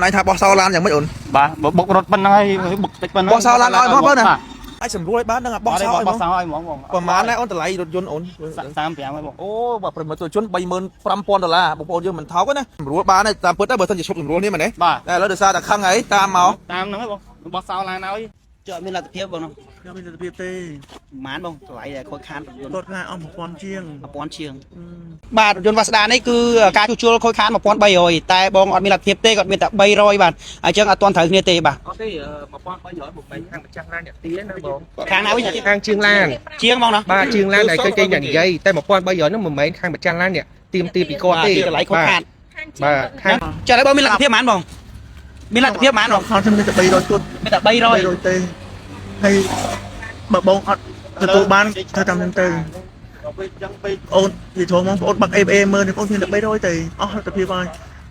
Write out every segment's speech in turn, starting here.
នឯងថាបោះសោឡានយ៉ាងម៉េចអូន? បាទបុករត់ប៉ុណ្ណឹងហើយបុកតិចប៉ុណ្ណឹង។ បោះសោឡានឲ្យមកបើណា អាចសម្រួលឲ្យបាននឹងបោះសោឲ្យ បោះ មក សោឲ្យហ្មងបង ប្រហែលណាអូនតម្លៃរថយន្តអូន? 35ហើយបង។ អូបាទប្រិមត្តជន35000ដុល្លារបងប្អូនយើងមិនថោកទេណាសម្រួលបានទេតាមពិតទៅបើសិនជាឈប់សម្រួលនេះមែនទេ? បាទ។ តែឥឡូវដោយសារតែខឹងអីតាមមក តាមហ្នឹងហើយបងបោះសោឡានឲ្យ ចុះអត់មានលទ្ធភាពបងនោះ? ខ្ញុំមានលទ្ធភាពទេ។ ប្រហែលបងតម្លៃដែលខូចខាតរថយន្ត? គាត់ថាអស់1000ជាង។ 1000ជាងបាទរថយន្តវ៉ាស្ដានេះគឺការជួសជុលខូចខាត1300តែបងអត់មានលទ្ធភាពទេគាត់មានតែ300បាទអញ្ចឹងអត់ទាន់ត្រូវគ្នាទេបាទ។ អត់ទេ1300មកបែងខាងម្ចាស់ឡានអ្នកទាណាបង។ ខាងណាវិញ? ខាងជាងឡាន។ ជាងបងណា? បាទជាងឡានដែលគេគេអ្នកនិយាយតែ1300ហ្នឹងមិនមែនខាងម្ចាស់ឡានអ្នកទៀមទាពីគាត់ទេ។ តម្លៃខូចខាត បាទខាង ចាឥឡូវបងមានលទ្ធភាពប៉ុន្មានបងមានលទ្ធភាពប៉ុន្មានបង? ខំខ្ញុំមានតែ300គត់។ មានតែ300 300ទេហើយបើបងអត់ទទួលបានធ្វើតាមនឹងទៅអូននិយាយធំមកបងអូនបាក់អេអេមើលនេះបងមានតែ300ទេអស់លទ្ធភាពហើ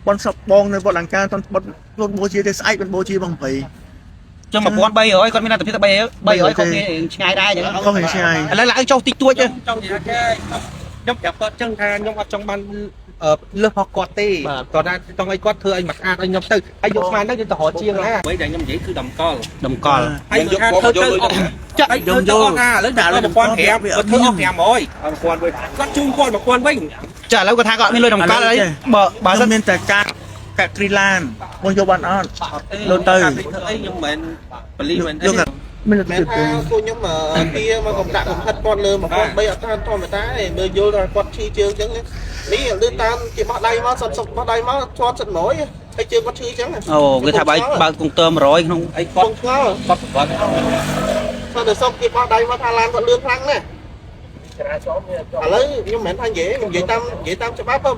យបនសពបងនៅវត្តលង្កាតន់បត់ខ្លួនបូជាទេស្អែកមិនបូជាបង20 ចឹង1300គាត់មានលទ្ធភាពតែ300 300ខុសគ្នាឆ្ងាយដែរអញ្ចឹង ខុសគ្នាឆ្ងាយ ឥឡូវឡើងចុះតិចតួចទេ ចង់និយាយថាខ្ញុំប្រាប់គាត់ចឹងថាខ្ញុំអត់ចង់បានលើសផុសគាត់ទេគាត់ថាចង់ឲ្យគាត់ធ្វើឲ្យមកស្អាតឲ្យខ្ញុំទៅហើយយកស្មានទៅយើងទៅរកជាងណាអ្វីដែលខ្ញុំនិយាយគឺតម្កល់ តម្កល់ ហើយថាធ្វើទៅអស់ចាក់ខ្ញុំយកអស់ណាឥឡូវដាក់1500គាត់ធ្វើអស់500 1000វិញគាត់ជូនគាត់1000វិញ។ ចាឥឡូវគាត់ថាគាត់អត់មានលុយតម្កល់ហើយបើបើ បើ សិន មានតែការកាក់គ្រីឡានបងយកបានអត់លុយទៅ ធ្វើអីខ្ញុំមិនមែនបលីមិនអី យកមានលទ្ធ មែន ភាព ថា ទេ ពួកខ្ញុំទាមកកំដាក់កំហិតគាត់លើ13អត់តាមធម្មតាទេមើលយល់ថាគាត់ឈឺជើងអញ្ចឹងនេះលឺតាមគេបោះដៃមកសុតសុកបោះដៃមកគាត់សិត100ហើយជើងគាត់ឈឺអញ្ចឹង អូគេថាបើបើកុងទ័រ100ក្នុង អីគាត់ ពងឆ្ងល់ គាត់ប្រវត្តិ គាត់ទៅសុកគេបោះដៃមកថាឡានគាត់លឿនខ្លាំងណាស់ឥឡូវខ្ញុំមិនមែនថានិយាយខ្ញុំនិយាយតាមនិយាយតាមច្បាប់ប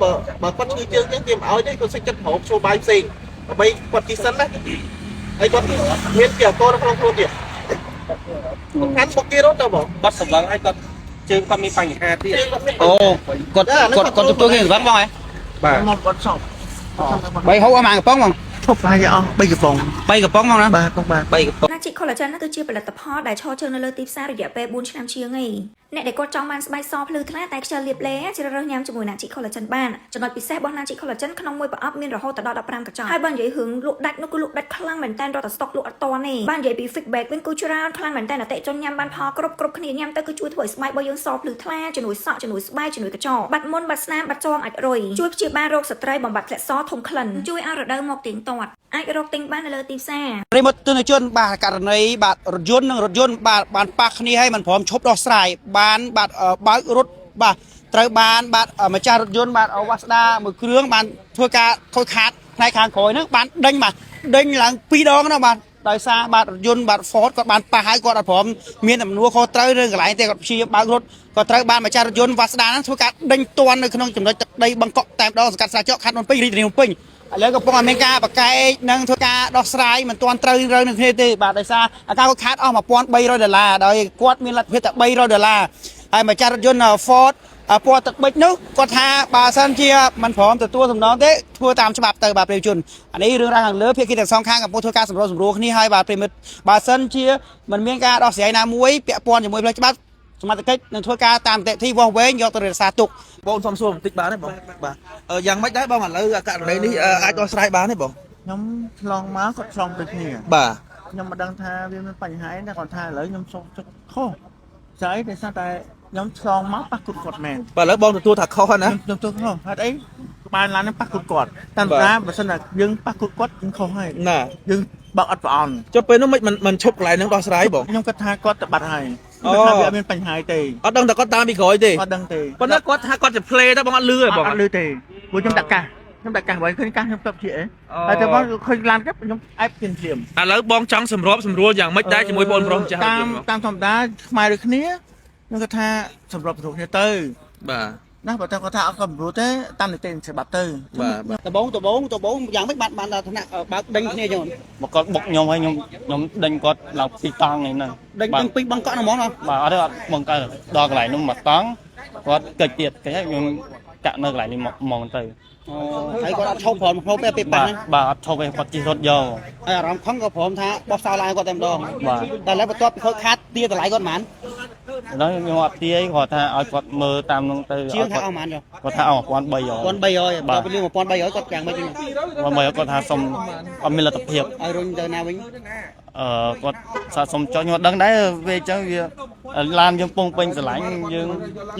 ើបើគាត់ឈឺជើងអញ្ចឹងគេមិនអោយទេគាត់សិចចិត្តប្រោបចូលបាយផ្សេងដើម្បីគាត់ជិះសិនណាហើយគាត់មានជាអកលនៅក្នុងខ្លួនទៀតសំខាន់បុកគេរត់ទៅបង គាត់សម្លឹងឲ្យគាត់ជើងគាត់មានបញ្ហាទៀត ជើងគាត់មាន អូគាត់គាត់គាត់ទទួលគេសម្រាប់បងហ៎? បាទ។ មកគាត់សព បីហូបអស់មួយកំប៉ុងបង? ឈប់ប្រហែលជាអស់3កំប៉ុង។ 3កំប៉ុងបងណា? បាទបងបាទ។ 3កំប៉ុង។ ណាជី collagen ហ្នឹងគឺជាផលិតផលដែលឈរជើងនៅលើទីផ្សាររយៈពេល4ឆ្នាំជាងឯងអ្នកដែលគាត់ចង់បានស្បែកសភ្លឺថ្លាតែខ្ជិលលាបឡេជ្រើសរើសញ៉ាំជាមួយណាជី collagen បានចំណុចពិសេសរបស់ណាជី collagen ក្នុងមួយប្រអប់មានរហូតដល់15កញ្ចប់ហើយបើនិយាយរឿងលក់ដាច់នោះគឺលក់ដាច់ខ្លាំងមែនតើរត់តែស្តុកលក់អត់តទេបាននិយាយពី feedback វិញគឺច្រើនខ្លាំងមែនតើអតិជនញ៉ាំបានផលគ្រប់គ្រប់គ្នាញ៉ាំទៅគឺជួយធ្វើឲ្យស្បែករបស់យើងសភ្លឺថ្លាជំនួយសក់ជំនួយស្បែកជំនួយកញ្ចក់បាត់មុនបាត់ស្នាមបាត់ចងអាចរុយជួយព្យាបាលរោគស្ត្រីបំបត្តិធ្លាក់សធំក្លិនជួយឲ្យរដូវមកទៀងទាត់អាចរកទិញបាននៅលើទីផ្សារ ប្រិមត្តទស្សនិកជនបាទករណីបាទរថយន្តនិងរថយន្តបាទបានប៉ះគ្នាហើយមិនព្រមឈប់ដោះស្រាយបានបាទបើករថបាទត្រូវបានបាទម្ចាស់រថយន្តបាទវ៉ាស្ដាមួយគ្រឿងបានធ្វើការខូចខាតផ្នែកខាងក្រោយហ្នឹងបានដេញបាទដេញឡើងពីរដងណាបាទដោយសារបាទរថយន្តបាទ Ford គាត់បានប៉ះហើយគាត់អត់ព្រមមានទំនួលខុសត្រូវនៅកន្លែងទេគាត់ព្យាយាមបើករថក៏ត្រូវបានម្ចាស់រថយន្តវ៉ាស្ដាហ្នឹងធ្វើការដេញទាន់នៅក្នុងចំណុចទឹកដីបឹងកក់តែម្ដងសង្កាត់ស្រាចកខណ្ឌភ្នំពេញរាជធានីភ្នំពេញឥឡូវកំពុងតែមានការបកែកនិងធ្វើការដោះស្រាយមិនទាន់ត្រូវត្រូវនឹងគ្នាទេបាទដោយសារអាការខូចខាតអស់1300ដុល្លារដោយគាត់មានលទ្ធភាពតែ300ដុល្លារហើយម្ចាស់រថយន្ត Ford ពណ៌ទឹកប៊ិចនោះគាត់ថាបើសិនជាមិនព្រមទទួលសំណងទេធ្វើតាមច្បាប់ទៅបាទប្រិយជនអានេះរឿងរ៉ាវខាងលើភាគីទាំងសងខាងកំពុងធ្វើការសម្របសម្រួលគ្នាហើយបាទប្រិមិត្តបើសិនជាមិនមានការដោះស្រាយណាមួយពាក់ព័ន្ធជាមួយផ្លូវច្បាប់សមត្ថកិច្ចនឹងធ្វើការតាមនីតិវិធីវាស់វែងយកទៅរក្សាទុក។ បងសុំសួរបន្តិចបានទេបង?បាទយ៉ាងម៉េចដែរបងឥឡូវករណីនេះអាចដោះស្រាយបានទេបង? ខ្ញុំឆ្លងមកគាត់ឆ្លងទៅគ្នា បាទ។ ខ្ញុំមិនដឹងថាវាមានបញ្ហាអីតែគាត់ថាឥឡូវខ្ញុំសុំចុចខុសស្អីដោយសារតែខ្ញុំឆ្លងមកប៉ះគត់គាត់មែន។ បាទឥឡូវបងទទួលថាខុសហើយណា? ខ្ញុំទទួលខុសហេតុអីក្បាលឡានហ្នឹងប៉ះគត់គាត់តាមតាបើសិនតែយើងប៉ះគត់គាត់យើងខុសហើយ ណា យើងបើកអត់ប្រអន់ ចុះពេលនោះមិនមិនឈប់កន្លែងហ្នឹងដោះស្រាយបង? ខ្ញុំគិតថាគាត់ទៅបាត់ហើយ អូ គាត់ថាវាអត់មានបញ្ហាទេ។ អត់ដឹងតែគាត់តាមពីក្រោយទេ? អត់ដឹងទេ។ ប៉ុន្តែគាត់ថាគាត់ជា play តែបងអត់លឺទេបង? អត់លឺទេព្រោះខ្ញុំដាក់កាសខ្ញុំដាក់កាសបើឃើញកាសខ្ញុំទៅជាអីហើយតែបងឃើញឡានគេខ្ញុំអែបភ្លាមៗ ឥឡូវបងចង់សម្របសម្រួលយ៉ាងម៉េចដែរជាមួយបងប្រុសម្ចាស់រថ តាម យន្តបង? តាមធម្មតាខ្មែរដូចគ្នាខ្ញុំគាត់ថាសម្របសម្រួលគ្នាទៅ បាទ ណាបើតែគាត់ថាអត់សម្រួលទេតាមនីតិច្បាប់ទៅ។ បាទបាទ ដបងដបងដបងយ៉ាងម៉េចបានបានដល់ថ្នាក់បើកដេញគ្នាចឹង? មកគាត់បុកខ្ញុំហើយខ្ញុំខ្ញុំដេញគាត់ឡើងពីរតង់ហ្នឹង។ ដេញដេញពីរបឹងកក់ហ្នឹងហ្មងណា? បាទអត់ទេអត់បងកើតដល់កន្លែងនោះមកតង់គាត់កិច្ចទៀតកិច្ចហើយខ្ញុំចាក់នៅកន្លែងនេះមកហ្មងទៅ។ អូហើយគាត់អត់ឈប់ព្រមឈប់ទេពេលប៉ះ បាទ ហ្នឹង? បាទអត់ឈប់ទេគាត់ជិះរត់យក ហើយអារម្មណ៍ខឹងក៏ព្រមថាបោះសោឡើងគាត់តែម្ដង បាទ។ តែឥឡូវបន្ទាប់ពីខូចខាតទាតម្លៃគាត់ប៉ុន្មាន? ដល់ខ្ញុំអត់ទាយគាត់ថាឲ្យគាត់មើលតាមនោះទៅ ជាងថាអស់ប៉ុន្មានចុះ គាត់ថាអស់1300 1300 បាទ ដល់ពេល1300គាត់យ៉ាងម៉េចវិញ 1300គាត់ថាសុំអត់មានលទ្ធភាព ឲ្យរុញទៅណាវិញ អឺគាត់សាកសុំចុះខ្ញុំអត់ដឹងដែរវាអញ្ចឹងវាឡានយើងពងពេញស្រឡាញ់យើង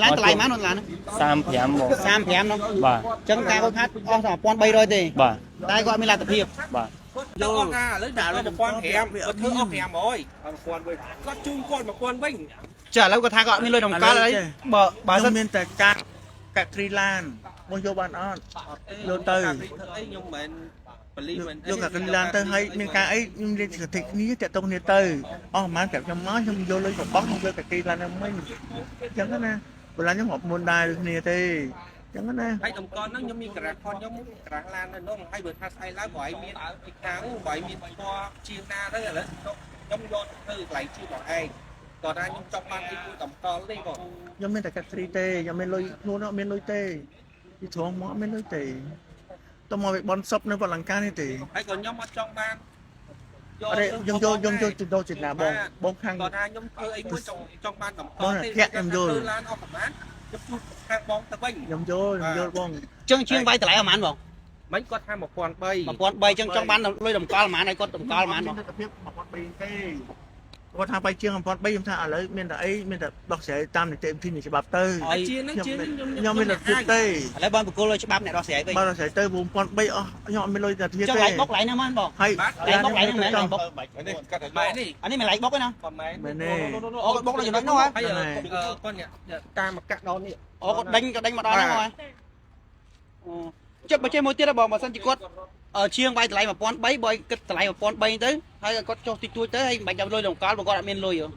ឡានតម្លៃប៉ុន្មានឡាន 35បង 35នោះ បាទ អញ្ចឹងការគាត់ខាត់អស់តែ1300ទេ បាទ តែគាត់មានលទ្ធភាព បាទ យល់ថាឥឡូវដាក់1500គាត់ធ្វើអស់500 1000វិញគាត់ជូនគាត់1000វិញ ចាឥឡូវគាត់ថាគាត់អត់មានលុយតម្កល់អីបើបើសិន ខ្ញុំមានតែកាក់កាក់គ្រីឡានមកយកបានអត់យកទៅ ធ្វើអីខ្ញុំមិនបលីមិន យកកាក់គ្រីឡានទៅឲ្យមានការអីខ្ញុំលេងសតិគ្នាតាក់ទងគ្នាទៅអស់ប្រហែលប្រាប់ខ្ញុំមកខ្ញុំយកលុយរបស់ខ្ញុំយកកាក់គ្រីឡានហ្នឹងវិញអញ្ចឹងណាបើឡានខ្ញុំរាប់មុនដែរដូចគ្នាទេអញ្ចឹងណា ហើយតម្កល់ហ្នឹងខ្ញុំមានក្រាស់ផងខ្ញុំក្រាស់ឡាននៅនោះហើយបើថាស្អែកឡើងបើឲ្យមានអីខាងបើឲ្យមានពណ៌ជាងណាទៅឥឡូវខ្ញុំយកទៅកន្លែងជាងបងឯងគាត់ថាខ្ញុំចង់បានអីមួយតម្កល់ទេបង ខ្ញុំមានតែកាត់ទ្រីទេខ្ញុំមានលុយខ្លួនអត់មានលុយទេពីត្រង់មកអត់មានលុយទេតមកវាបនសពនៅវត្តលង្កានេះទេ ហើយក៏ខ្ញុំអត់ចង់បាន អរេខ្ញុំយកខ្ញុំយកទៅដល់ចេណាបងបងខាង គាត់ថាខ្ញុំធ្វើអីមួយចង់ចង់បានតម្ក បង ល់ទេ ធាក់ខ្ញុំយល់ ឡានអស់ប្រហែលខ្ញុំជួបខាងបងទៅវិញ ខ្ញុំយល់ខ្ញុំយល់បង អញ្ចឹងជាងវាយតម្លៃអស់ប៉ុន្មានបង មិញគាត់ថា1300 1300អញ្ចឹងចង់បានលុយតម្កល់ប៉ុន្មានឲ្យគាត់តម្កល់ប៉ុន្មានបង មានលទ្ធភាព1300ទេគាត់ថាបាយជាង1300ខ្ញុំថាឥឡូវមានតែអីមានតែដោះស្រាយតាមនីតិវិធីនៃច្បាប់ទៅ ឲ្យ ជាងហ្នឹងជាងខ្ញុំ ខ្ញុំមានលទ្ធភាពទេ ឥឡូវបងបកគលឲ្យច្បាប់អ្នកដោះស្រាយវិញ បើដោះស្រាយទៅ1300អស់ខ្ញុំអត់មានលុយតែទៀត ចង់ ទេ ឡៃបុកឡៃហ្នឹងហ្មងបង ហើយ ឡៃបុកឡៃហ្នឹងមែនឡៃបុក នេះគាត់តែម៉ែនេះ អានេះមិនឡៃបុកទេណា ប្រហែល មែនទេ អូគាត់បុកនៅចំណុចនោះហ៎ ហើយគាត់អ្នកតាមមកកាក់ដល់នេះ អូគាត់ដេញគាត់ដេញមកដល់ហ្នឹងហ៎អូចុះបើចេះមួយទៀតហ៎បងបើសិនជាគាត់ជាងវាយតម្លៃ1300បើឲ្យគិតតម្លៃ1300ទៅហើយគាត់ចុះតិចតួចទៅហើយមិនបាច់យកលុយតម្កល់បើគាត់អត់មានលុយហ៎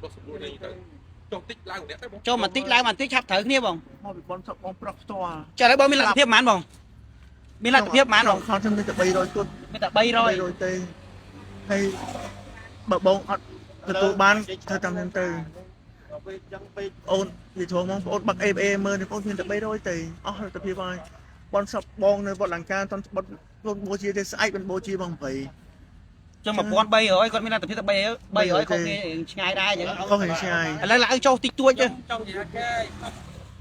ចុះតិចឡើងម្នាក់ទៅបង ចុះបន្តិចឡើងបន្តិចឆាប់ត្រូវគ្នាបង មកពីបនសពបងប្រុសផ្ទាល់ ចាឥឡូវបងមានលទ្ធភាពប៉ុន្មានបងមានលទ្ធភាពប៉ុន្មានបង ខំខ្ញុំមានតែ300គត់ មានតែ300 300ទេហើយបើបងអត់ទទួលបានធ្វើតាមខ្ញុំទៅអូននិយាយត្រង់មកបងអូនបាក់ ABA មើលនេះបងមានតែ300ទេអស់លទ្ធភាពហើយបនសពបងនៅវត្តលង្កាតន់បត់បងបូជាទេស្អែកមិនបូជាបង8 ចុះ1300គាត់មានលទ្ធភាពតែ300 300ខុសគ្នាឆ្ងាយដែរអញ្ចឹង ខុសគ្នាឆ្ងាយ ឥឡូវឡើងចុះតិចតួចទៅ ចង់និយាយថា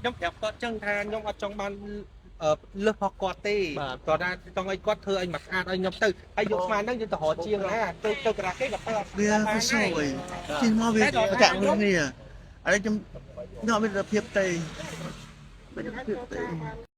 ខ្ញុំប្រាប់គាត់ចឹងថាខ្ញុំអត់ចង់បានលើសផុសគាត់ទេគាត់ថាចង់ឲ្យគាត់ធ្វើឲ្យមកស្អាតឲ្យខ្ញុំទៅហើយយកស្មានហ្នឹងយើងទៅរកជាងណាទៅទៅក្រាស់គេក៏ទៅអត់ វាវាសួយជិះមកវាចាក់គ្នាឥឡូវខ្ញុំខ្ញុំអត់មានលទ្ធភាពទេមានលទ្ធភាពទេ